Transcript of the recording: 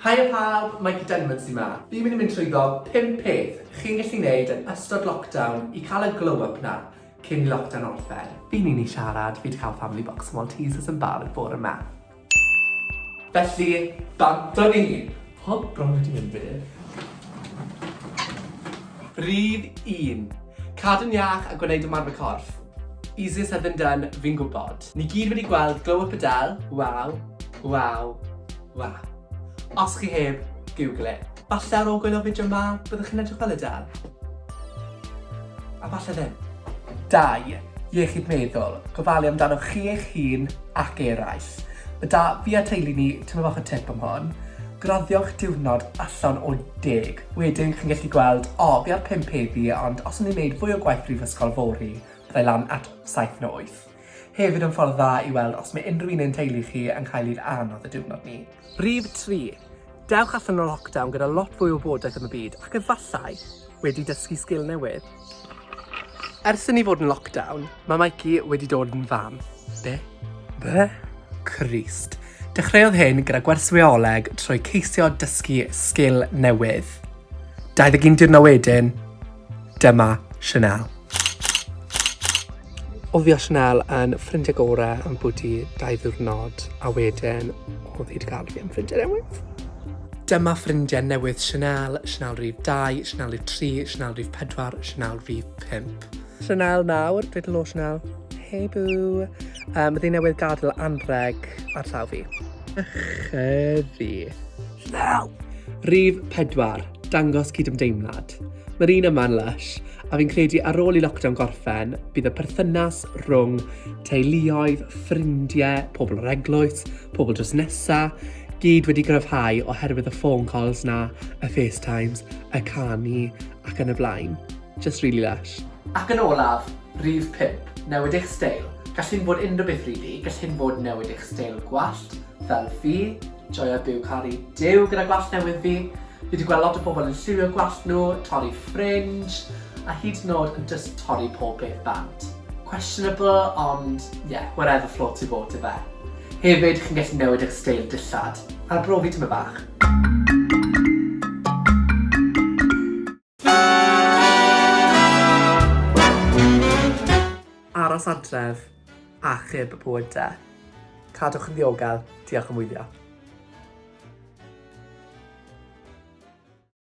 Haia pawb, Mikey Denman sy 'ma. Fi'n mynd i mynd trwyddo 5 peth chi'n gallu neud yn ystod lockdown i cael y glow up 'na cyn i lockdown orffen. Fi'n mynd i siarad, fi 'di cael family box o Maltesers yn barod bore 'ma. Felly, bant â ni! O, bron wedi mynd fi. Rhif 1. Cadw'n iach a gwneud ymarfer corff. Easier said than done, fi'n gwybod. Ni gyd wedi gweld glow up Adele, waw, waw, Waw. Os chi heb, Google it. Falle ar ôl gwylio'r fideo 'ma, byddwch chi'n edrych fel Adele. A falle ddim. 2. Iechyd meddwl. Gofalu amdano chi eich hun ac eraill. Mae 'da fi a teulu ni tymed bach o tip am hwn. Graddiwch diwrnod allan o deg. Wedyn chi'n gallu gweld, o, fi ar 5 heddi, ond os o'n i'n neud fwy o gwaith prifysgol fory, byddai lan at 7 neu 8. Hefyd yn ffordd dda i weld os mae unrhyw un yn teulu chi yn cael hi'n anodd y diwrnod 'ny. Rhif 3. Dewch allan o lockdown gyda lot fwy o wybodaeth am y byd ac efallai wedi dysgu sgil newydd. Ers i ni fod yn lockdown, mae Mikey wedi dod yn fam. Be? Be? Crist. Dechreuodd hyn gyda gwers fioleg trwy ceisio dysgu sgil newydd. 21 diwrnod wedyn, dyma Chanel. Oedd fi a Chanel yn ffrindiau gorau am bwyty dau ddiwrnod a wedyn oedd hi wedi gael fi am ffrindiau newydd. Dyma ffrindiau newydd Chanel, Chanel rhif 2, Chanel rhif 3, Chanel rhif 4, Chanel rhif 5. Chanel nawr, dweud helo Chanel. Hey boo. Um, Bydd hi newydd gadael anreg ar llaw fi. Ychydi. Chanel! Rhif 4, dangos cydymdeimlad. Mae'r un yma'n lysh, a fi'n credu ar ôl i lockdown gorffen, bydd y perthynas rhwng teuluoedd, ffrindiau, pobl o'r eglwys, pobl dros nesa, gyd wedi gryfhau oherwydd y phone calls na, y FaceTimes, y canu ac yn y blaen. Just really lush. Ac yn olaf, rhif 5, newid eich steil. Gall hyn fod unrhyw beth rili, gall hyn fod newid eich steil gwallt, fel fi, joio byw caru Duw gyda gwallt newydd fi. Fi 'di gweld lot o pobl yn lliwio gwallt nhw, torri fringe, a hyd yn oed yn jyst torri pob peth bant. Questionable, ond ie, whatever floats your boat ife. Hefyd, chi'n gallu newid eich steil dillad. Arbrofi tymed bach. Aros adref, achub bywydau. Cadwch yn ddiogel, diolch am wylio.